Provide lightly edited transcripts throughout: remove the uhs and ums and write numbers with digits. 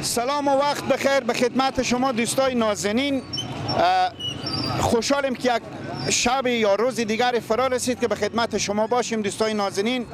سلام و وقت بخیر به خدمت شما دوستای نازنین. خوشحالیم که یک شب یا روز دیگر فرا رسید که به خدمت شما باشیم دوستای نازنین.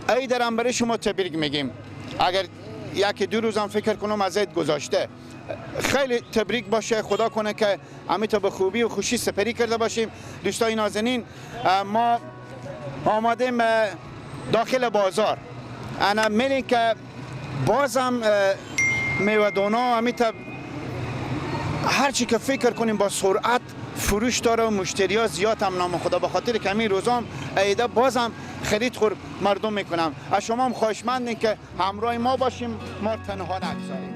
عید هم برای شما تبریک میگیم. اگر یکی دو روز هم فکر کنم از عید گذاشته، خیلی تبریک باشه. خدا کنه که همیتا به خوبی و خوشی سپری کرده باشیم. دوستای نازنین، ما آمادیم داخل بازار. انا میریم که بازم میوه دونا همیتا هرچی که فکر کنیم با سرعت فروش داره و مشتری ها زیاد هم نام خدا، به خاطر که همین روزام عیده بازم خرید خور مردم میکنم. از شما هم خواهشمندیم که همراه ما باشیم، ما تنها نگذاریم.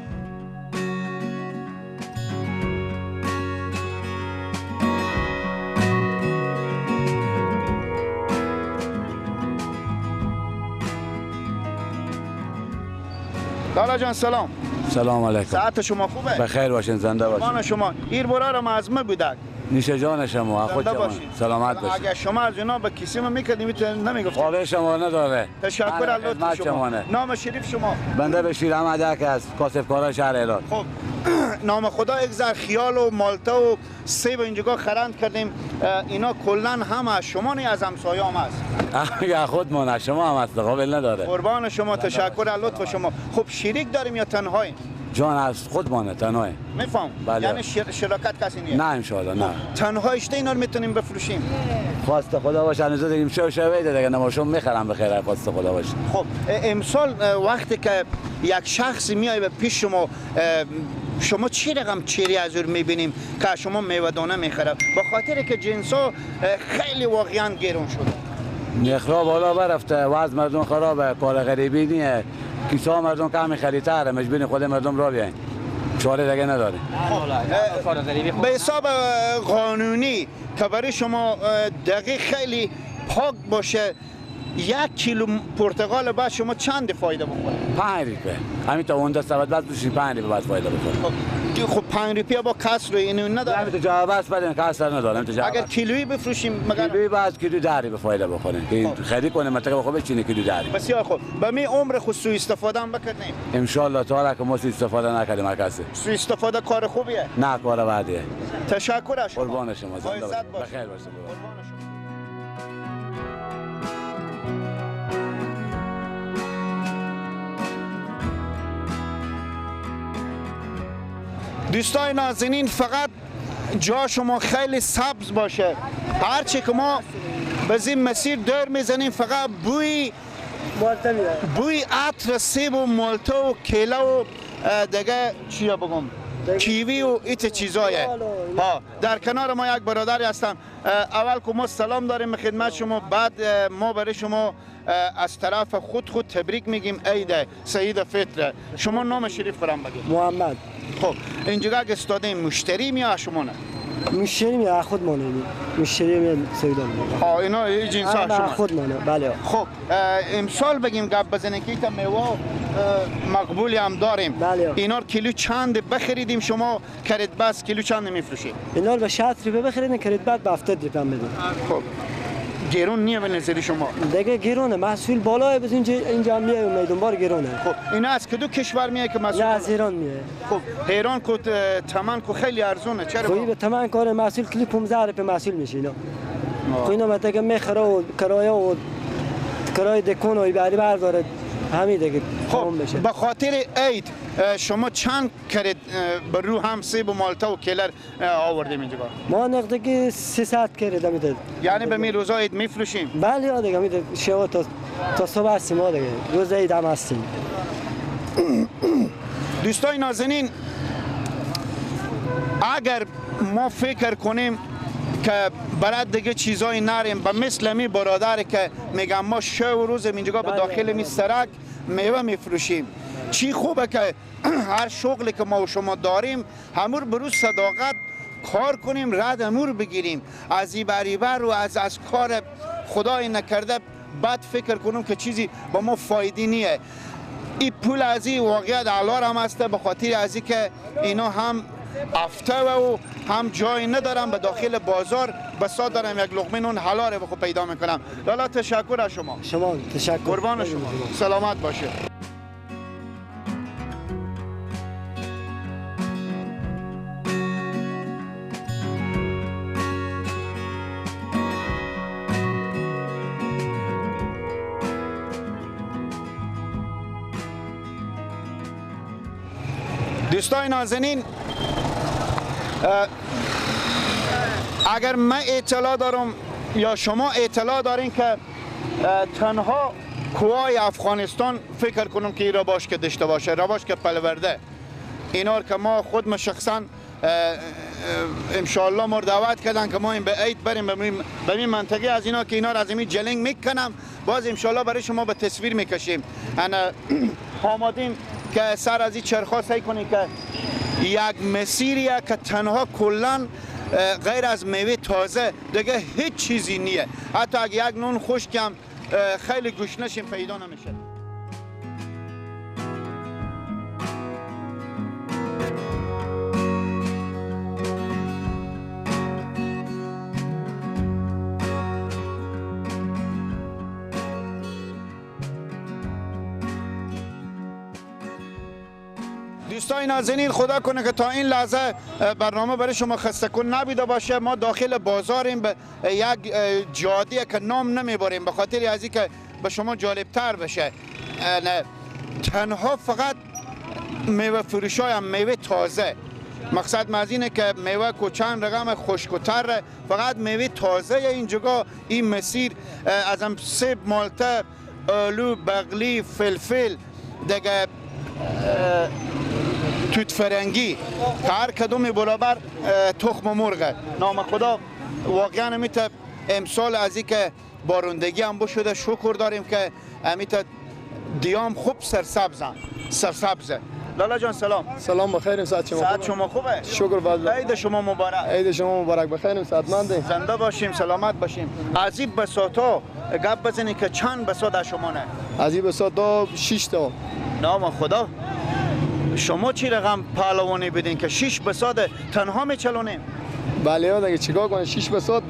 لالا جان سلام. سلام علیکم. ساعت شما خوبه؟ بخیر باشین، زنده باشین. قربان شما. ایر برا را معظمه بودک. نیشه جان شما، خود شما. سلامت باشین. اگر شما از اینا به کسی ما میکردیم نمیگفتیم. قابل شما نداره. تشکر از لطف شما. نام شریف شما؟ بنده بشیر احمد از کاسبکارا شهر هرات. خب نام خدا یک ذره خیال و مالتا و سیب اینجا خرند کردیم. اینا کلا هم از شما نه، از همسایه هم است. اگه خودمون از شما هم است، قابل نداره. قربان شما، تشکر از لطف شما. خب شریک داریم یا تنهاییم؟ جان از خودمانه، تنهایی. میفهم. بله. یعنی شراکت کسی نیست؟ نه انشالله نه. تنهایش اینا رو میتونیم بفروشیم؟ خواست خدا باشه هنوز دیگه شو شوید دیگه نماشون میخرم بخیر، خواست خدا باشه. خب امسال وقتی که یک شخص میای به پیش شما، شما چی رقم چیری از او میبینیم که شما میوه دانه میخره؟ به خاطر که جنسا خیلی واقعا گرون شده. نرخ‌ها بالا برفته، وضع مردم خرابه، کار غریبی نیه. کیسه مردم کمی خریدتره، مجبور خود مردم را بیاین. چاره دیگه نداره. به حساب قانونی که برای شما دقیق خیلی پاک باشه، یک کیلو پرتقال بعد شما چند فایده بخوره؟ 5 روپیه. همین تا اون دست بعد بشین 5 روپیه بعد فایده بخوره. خب 5 روپیه با کسر اینو نداره. همین تو جواب بس بدین، کسر نداره. اگر کیلویی بفروشیم مگر کیلویی بعد کیلو 10 روپیه فایده بخوریم. که خرید کنه منطقه بخوره بچینه کیلو 10 روپیه. بسیار خوب. به می عمر خود سوء استفاده هم بکنیم. ان شاء الله تعالی که ما سوء استفاده نکردیم هر کسی. سوء استفاده کار خوبیه؟ نه کار بعدیه. تشکر از شما. قربان شما، زنده باشید. بخیر باشید. قربان شما. دوستای نازنین، فقط جا شما خیلی سبز باشه. هرچی که ما به این مسیر دور میزنیم فقط بوی بوی عطر سیب و مالتا و کیله و دیگه چیا بگم، کیوی و ایت چیزایه. ها در کنار ما یک برادری هستم. اول که ما سلام داریم خدمت شما، بعد ما برای شما از طرف خود تبریک میگیم عید سعید فطر. شما نام شریف خورم بگید. محمد. خب اینجا که استاده مشتری میاد شما نه؟ مشتری میاد خود ما نه، مشتری میاد سیدا میاد. ها اینا جنس ها شما خود ما نه. بله. خب امسال بگیم گپ بزنیم که ایتا میوه مقبولی هم داریم. بله. اینا کیلو چند بخریدیم شما کرد بس کیلو چند میفروشید؟ اینا رو به 60 روپیه بخریدیم، کرد بعد به 70 روپیه میدیم. خب گرون نیه به نظر شما؟ دیگه گرونه، محصول بالاه، بس اینجا میای و میدون بار گرونه. خب اینا از کدو کشور میای که محصول؟ نه از ایران میای. خب ایران کو تمن کو خیلی ارزونه، چرا؟ خب به تمن کار محصول کلی 15 روپیه محصول میشه اینا. خب اینا دیگه میخره و کرایه و کرایه دکون و بری برداره همین دیگه. خب به خاطر عید شما چند کرد بر رو هم سیب و مالتا و کلر آوردیم اینجا؟ ما نقدگی 300 کرد میداد. یعنی به می روزا عید میفروشیم؟ بله دیگه میده، شب تا صبح هستیم ما دیگه، روز عید هم هستیم. دوستای نازنین، اگر ما فکر کنیم که برای دیگه چیزایی نریم، به مثل می برادر که میگم ما شب و روز اینجا به داخل می سرک میوه میفروشیم، چی خوبه که هر شغلی که ما و شما داریم همور بروز صداقت کار کنیم، رد امور بگیریم، از این بریبر و از کار خدای نکرده بد فکر کنیم که چیزی با ما فایده نیه. این پول از این واقعیت علار هم هسته، به خاطر از این که اینا هم افته و هم جای ندارم به داخل بازار بسا دارم یک لقمه نون حلال به خود پیدا میکنم. لالا تشکر از شما. شما تشکر. قربان شما. سلامت باشه. دوستای نازنین، اگر من اطلاع دارم یا شما اطلاع دارین که تنها کوهای افغانستان فکر کنم که این رباش که داشته باشه، رباش که پلورده اینا که ما خود شخصا انشاءالله ما دعوت کردن که ما این به عید بریم به این منطقه از اینا که اینا را از این جلنگ میکنم، باز انشاءالله برای شما به تصویر میکشیم. انا آمادیم که سر از این چرخا سعی کنیم که یک مسیریه که تنها کلا غیر از میوه تازه دیگه هیچ چیزی نیه. حتی اگه یک نون خشکم خیلی گشنشیم پیدا نمیشه. دوستای نازنین، خدا کنه که تا این لحظه برنامه برای شما خسته کن نبیده باشه. ما داخل بازاریم به یک جاده که نام نمیبریم به خاطر از اینکه به شما جالبتر بشه. تنها فقط میوه فروشای هم میوه تازه، مقصد از اینه که میوه کو چند رقم خشک و تر، فقط میوه تازه اینجا این مسیر از هم سیب، مالته، آلو، بغلی، فلفل، دیگه توت فرنگی، هر کدوم برابر تخم مرغه. نام خدا واقعا میته امسال از اینکه بارندگی هم بشده شکر داریم که امیت دیام خوب سرسبزن، سرسبزه. لالا جان سلام. سلام، بخیر. ساعت شما ساعت شما خوبه؟ شکر والله. عید شما مبارک. عید شما مبارک. بخیر، سعادتمند. زنده باشیم، سلامت باشیم. از این بساطا گپ بزنید که چند بساط از شما نه؟ از این بساطا 6 تا. نام خدا شما چی رقم پهلوانی بدین که 6 بساط تنها میچلونیم؟ بله دیگه چیکار کنیم، 6 بساط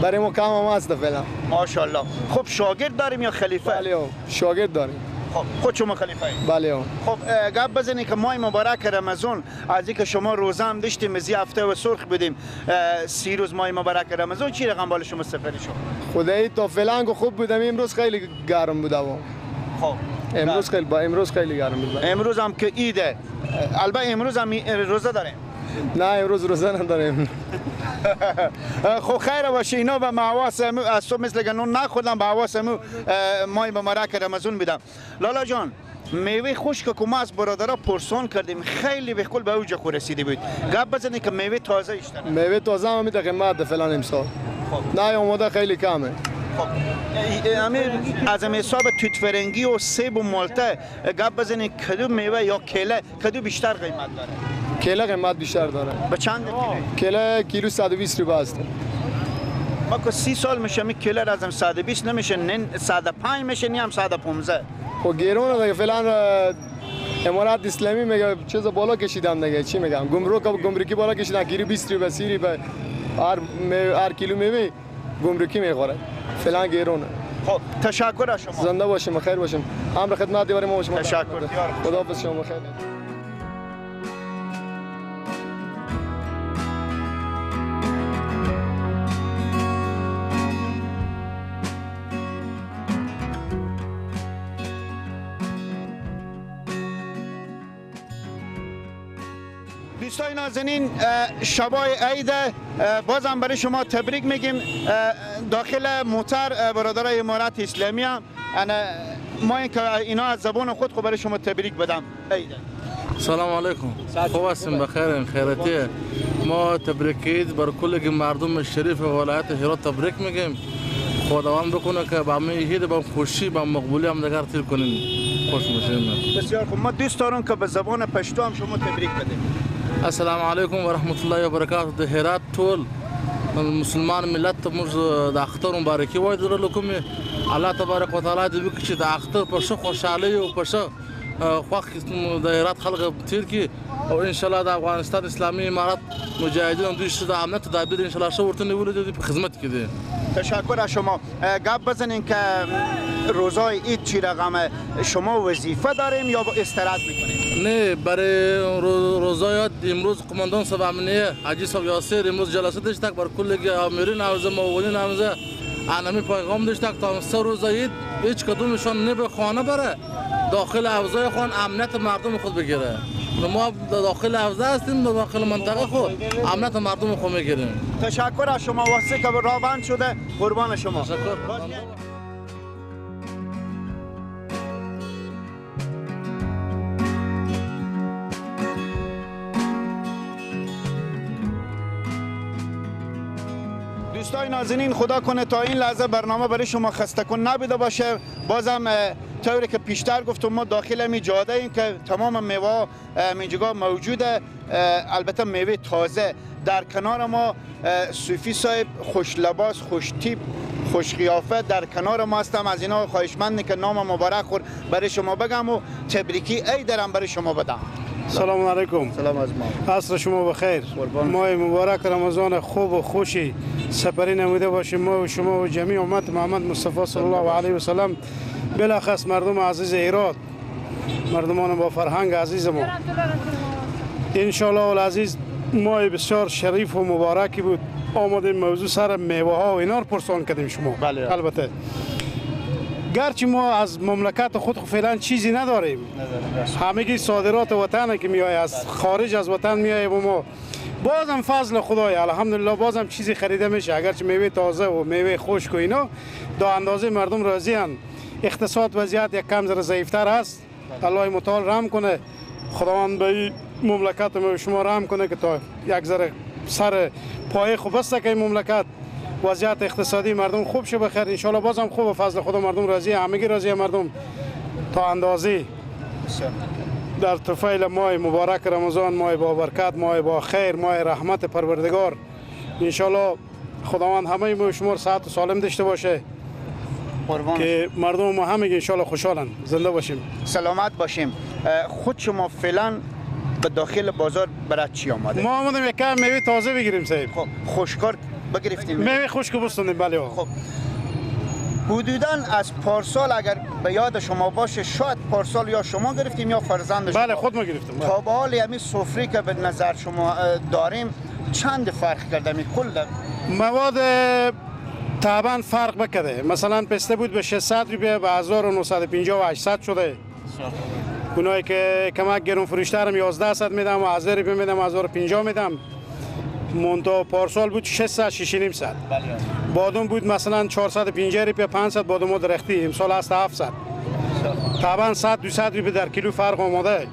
برای ما کم هم هست فعلا. ماشاءالله. خب شاگرد داریم یا خلیفه؟ بله شاگرد داریم. خب خود شما خلیفه اید؟ بله. خب گپ بزنید که ماه مبارک رمضان از اینکه شما روزه هم داشتیم، از هفته و سرخ بودیم، 30 روز ماه مبارک رمضان چی رقم بال شما سپری شد؟ خدایی تا فعلا خوب بودم، امروز خیلی گرم بود. خب امروز خیلی با امروز خیلی گرم بود. امروز هم که عیده، البته امروز هم روزه داریم. نه امروز روزه نداریم. خب خیر باشه. اینا به حواس از صبح مثل که نون نخوردم، به حواس ماه مبارک رمضان بیدم. لالا جان، میوه خشک که ما از برادرها پرسان کردیم خیلی به کل به اوج خود رسیده بود. گپ بزنید که میوه تازه ایشتن. میوه تازه هم میده قیمت فلان امسال. خب نه اومده خیلی کمه. خب از حساب توت فرنگی و سیب و مالته گپ بزنید کدوم میوه یا کیله کدوم بیشتر قیمت داره؟ کیله قیمت بیشتر داره. به چند کیله؟ کیله کیلو 120 روپیه است. ما که 30 سال میشه می کیله ازم 120 نمیشه، نه 105 میشه، نه هم 115. خب گرونه دیگه فعلا. امارات اسلامی میگه چیز بالا کشیدن دیگه، چی میگم، گمرکی بالا کشیدن، کیلو 20 روپیه 30 روپیه هر کیلو میوه گمرکی میخوره. فعلا گرونه. خب تشکر از شما. زنده باشیم، خیر باشیم. امر خدمت دیوار ما شما. تشکر. خداحافظ شما، خیر. دوستای نازنین، شبای عید بازم برای شما تبریک میگیم. داخل موتر برادرای امارت اسلامی هم ما اینا از زبان خود خب برای شما تبریک بدم. عید. سلام علیکم. خوب هستیم، بخیر، خیرتیه. ما تبریکید بر کل مردم شریف ولایت هرات تبریک میگیم. خداوند بکنه که با عید با خوشی با مقبولی هم دیگر تیر کنیم. خوش باشیم. بسیار خوب. ما دوست دارم که به زبان پشتو هم شما تبریک بدیم. السلام علیکم و رحمت الله و برکاته. د هرات ټول مسلمان ملت ته موږ د اختر مبارکي وایو. درلو کوم الله تبارک و تعالی دې وکړي چې د اختر په ښه خوشحالۍ او په ښه خوښ د هرات خلک تیر کړي او ان شاء الله د افغانستان اسلامي امارت مجاهدین دوی چې د امنیت تدابیر ان شاء الله ښه ورته نیولي دي په خدمت کې دي. تشکر از شما. گپ بزنین که روزای عید چی رقمه؟ شما وظیفه داریم یا استراحت میکنیم؟ نه، برای روزای امروز قماندان صاحب امنیه حاجی صاحب یاسر امروز جلسه داشت بر کل آمرین حوزه معاونین حوزه انمی پیغام داشت تا سه روز عید هیچ کدومشان نه به خانه بره، داخل حوزه خان امنیت مردم خود بگیره. ما داخل حوزه هستیم، داخل منطقه خو امنیت مردم خو میگیریم. تشکر از شما، واسه که راه شده، قربان شما. تشکر. دوستای نازنین، خدا کنه تا این لحظه برنامه برای شما خسته کن نبوده باشه. بازم طوری که پیشتر گفتم ما داخل می جاده ایم که تمام میوه اینجا موجوده، البته میوه تازه. در کنار ما صوفی صاحب خوش لباس، خوش تیپ، خوش قیافه در کنار ما هستم. از اینا خواهشمند که نام مبارک خور برای شما بگم و تبریکی ای درم برای شما بدم. سلام علیکم. سلام از ما. عصر شما بخیر. ماه مبارک رمضان خوب و خوشی سپری نموده باشیم ما و شما و جمیع امت محمد مصطفی صلی الله علیه و سلم، بالاخص مردم عزیز ایران، مردمان با فرهنگ عزیز ما. ان شاء الله العزیز ماه بسیار شریف و مبارکی بود. آمدیم موضوع سر میوه ها و اینا رو پرسان کردیم شما. بله. البته گرچه ما از مملکت خود فعلا چیزی نداریم، همگی صادرات وطن که میای از خارج از وطن میای و ما بازم فضل خدای الحمدلله بازم چیزی خریده میشه، اگرچه میوه تازه و میوه خشک و اینا دا اندازه مردم راضی ان. اقتصاد وضعیت یک کم ذره ضعیفتر است. الله متعال رحم کنه، خداوند به این مملکت ما شما رحم کنه که تا یک ذره سر پای خوب است که این مملکت وضعیت اقتصادی مردم خوب شه بخیر ان شاء الله. بازم خوب فضل خدا مردم راضی، همگی راضی مردم تا اندازه در طفیل ماه مبارک رمضان، ماه با برکت، ماه با خیر، ماه رحمت پروردگار. ان شاء الله خداوند همه ما شما صحت و سالم داشته باشه قربان که مردم ما همه ان شاء الله خوشحالن، زنده باشیم، سلامت باشیم. خود شما فعلا به داخل بازار برای چی آمده؟ ما آمدیم یک کم میوه تازه بگیریم صاحب. خب خوشکار بگرفتیم، میوه خشک بستونیم. بله. خب حدوداً از پارسال اگر به یاد شما باشه، شاید پارسال یا شما گرفتیم یا فرزند شما. بله خود ما گرفتیم. تا به حال همین سفره که به نظر شما داریم چند فرق کرده؟ می کل مواد طبعا فرق بکده. مثلا پسته بود به 600 روپیه به 1950 و 800 شده. اونایی که کمک گرون فروشترم 1100 میدم و 1000 روپیه میدم، 1050 میدم. مونتا پارسال بود 600 650. بادام بود مثلا 450 روپیه 500 بادام درختی، امسال هست 700. طبعا 100 200 روپیه در کیلو فرق آمده.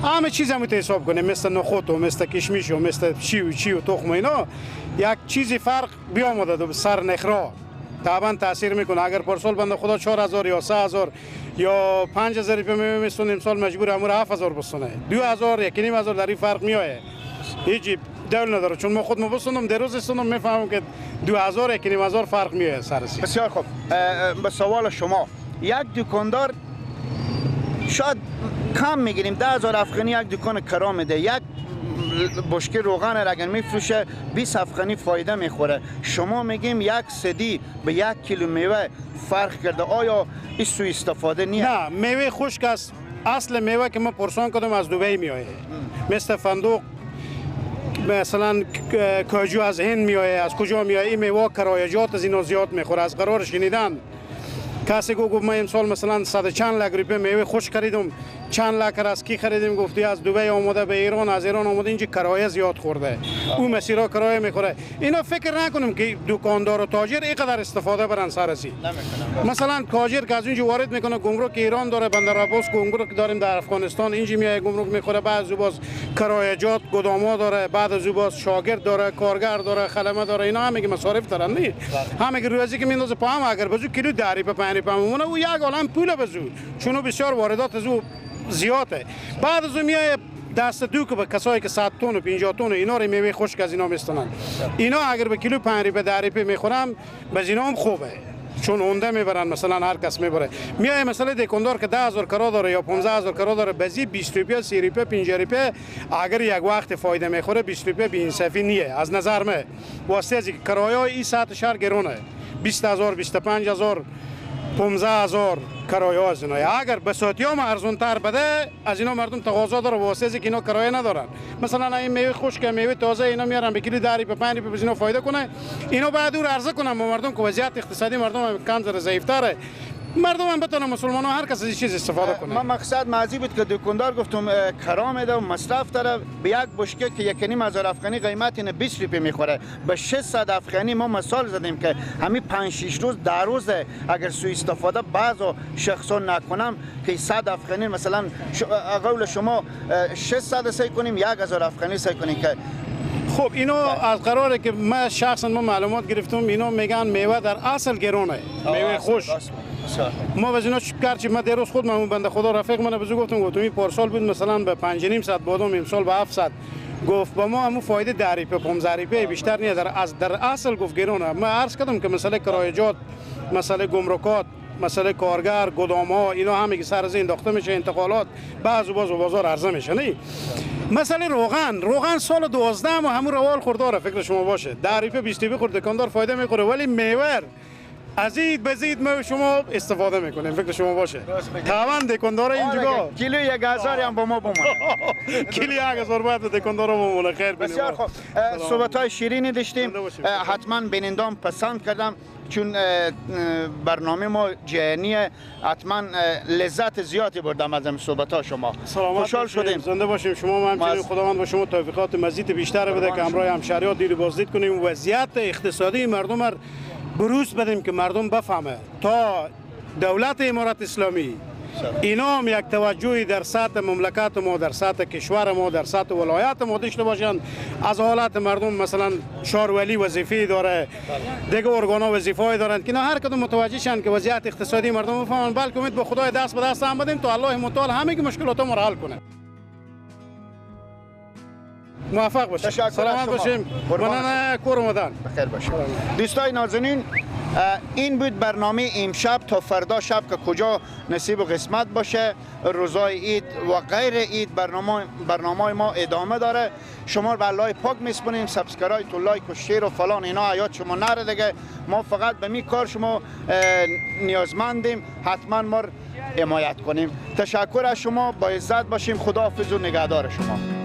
همه چیز هم حساب کنه، مثل نخود و مثل کشمش و مثل چی و چی و تخم و اینا، یک چیزی فرق بیامده سر نخرا طبعا تاثیر میکنه. اگر پارسال بنده خدا 4000 یا 3000 یا 5000 روپیه میمیسون، امسال مجبور امور 7000 بسونه، 2000 1500 در این فرق میایه. هیچ دل نداره چون ما خود بسونم دیروز استونم میفهمم که 2000 1500 فرق میایه سر سی. بسیار خوب. به سوال شما، یک دکاندار شاید کم میگیریم 10000 افغانی یک دکان کرا میده، یک بشکه روغن را اگر میفروشه 20 افغانی فایده میخوره. شما میگیم یک سدی به یک کیلو میوه فرق کرده، آیا این سوء استفاده نیست؟ نه، میوه خشک است. اصل میوه که ما پرسان کردم از دبی میایه، مثل فندق مثلا کاجو از هند میایه، از کجا میایه؟ این میوه کرایجات از اینا زیاد میخوره. از قرار شنیدن کسی گفت من امسال مثلا صد چند لک روپیه میوه خوش خریدم، چند لک از کی خریدیم؟ گفتی از دبی آمده به ایران، از ایران آمده اینجا کرایه زیاد خورده، او مسیرها کرایه میخوره. اینا فکر نکنیم که دکاندار و تاجر اینقدر استفاده برن سر ازی. مثلا تاجر که از اینجا وارد میکنه، گمرک ایران داره، بندرعباس گمرک داریم در افغانستان، اینجا میای گمرک میخوره، بعد از باز کرایه‌جات گداما داره، بعد از باز شاگرد داره، کارگر داره، خدمه داره، اینا همه مصارف دارن نی، همه روزی که میندازه پا هم اگر بزو کیلو داری به 5 روپیه او یک عالم پول بزو، چون بسیار واردات از او زیاده. بعد از او میای دست دو که به کسایی که 100 تن و 50 تن و اینا رو میوه خشک از اینا میستنن، اینا اگر به کیلو 5 روپیه 10 روپیه میخورم باز اینا هم خوبه، چون اونده میبرن، مثلا هر کس میبره. میای مثلا دکاندار که 10000 کرا داره یا 15000 کرا داره، بزی 20 روپیه 30 روپیه 50 روپیه اگر یک وقت فایده میخوره 20 روپیه بی انصافی نیه از نظر من. واسه از اینکه کرایه این ساعت شهر گرونه، 20000 25000 15000 کرایه از اینا. اگر بساطی هم ارزون تر بده از اینا مردم تقاضا داره، واسه از اینکه اینا کرایه ندارن. مثلا این میوه خشک، میوه تازه اینا میارن به کیلو 10 روپیه 5 روپیه اینا فایده کنه، اینا بعد اور عرضه کنن به مردم که وضعیت اقتصادی مردم کم ذره ضعیف‌تره. مردم هم بتونه مسلمان ها هر کس از چیز استفاده کنه. ما مقصد معزی بود که دکاندار گفتم کرام ده و مصرف داره به یک بشکه که 1,500 افغانی قیمت اینه 20 روپیه میخوره به 600 افغانی. ما مثال زدیم که همین 5-6 روز در روز اگر سوء استفاده بعض شخصا نکنم که 100 افغانی مثلا قول شما 600 سعی کنیم 1000 افغانی سعی کنیم که خب اینو از قراره که من شخصا ما معلومات گرفتم اینا میگن میوه در اصل گرونه، میوه خوش. ما از اینا گرچه من دیروز خود من بنده خدا رفیق من بزرگ گفتم این پارسال بود مثلا به 5.5 صد بادام، امسال به 700. گفت با ما همون فایده 10 ریپه 15 ریپه بیشتر نیست، در اصل گفت گرونه. من عرض کردم که مسئله کرایجات، مسئله گمرکات، مسئله کارگر، گدام ها، اینا همه که سر از انداخته میشه، انتقالات بعض و باز و بازار عرضه میشه. نه مسئله روغن سال 12 و همون روال خورداره، فکر شما باشه 10 ریپه 20 ریپه خورد دکاندار فایده میخوره، ولی میور ازید بزید ما شما استفاده میکنیم، فکر شما باشه. طبعا دکاندار اینجا کیلو 1000 هم با ما بمونه، کیلو 1000 باید دکاندار بمونه. خیر بینیم. بسیار خوب، صحبت های شیرینی داشتیم، حتما بینندام پسند کردم چون برنامه ما جهنیه، حتما لذت زیادی بردم از این صحبت ها شما. خوشحال شدیم، زنده باشیم. شما هم همچنین خداوند با شما توفیقات مزید بیشتر بده که همراه همشهریات دید و بازدید کنیم، وضعیت اقتصادی مردم بروز بدیم که مردم بفهمه تا دولت امارت اسلامی اینا هم یک توجهی در سطح مملکت ما، در سطح کشور ما، در سطح ولایت ما داشته باشند. از حالت مردم مثلا شارولی وظیفه داره، دیگه ارگان‌ها وظیفه‌ای دارند که اینا هر کدوم متوجه شن که وضعیت اقتصادی مردم بفهمن، بلکه امید به خدای دست به دست هم بدیم تا الله متعال همه مشکلات ما رو حل کنه. موفق باشیم، سلامت باشیم. مننه کور اومدن، بخیر باشیم. دوستای نازنین، این بود برنامه امشب. تا فردا شب که کجا نصیب و قسمت باشه، روزای عید و غیر عید برنامه ما ادامه داره. شما رو به الله پاک میسپونیم. subscribe و like و share و فلان اینا یاد شما نره دیگه. ما فقط به می کار شما نیازمندیم، حتما ما حمایت کنیم. تشکر از شما، با عزت باشیم. خداحافظ و نگهدار شما.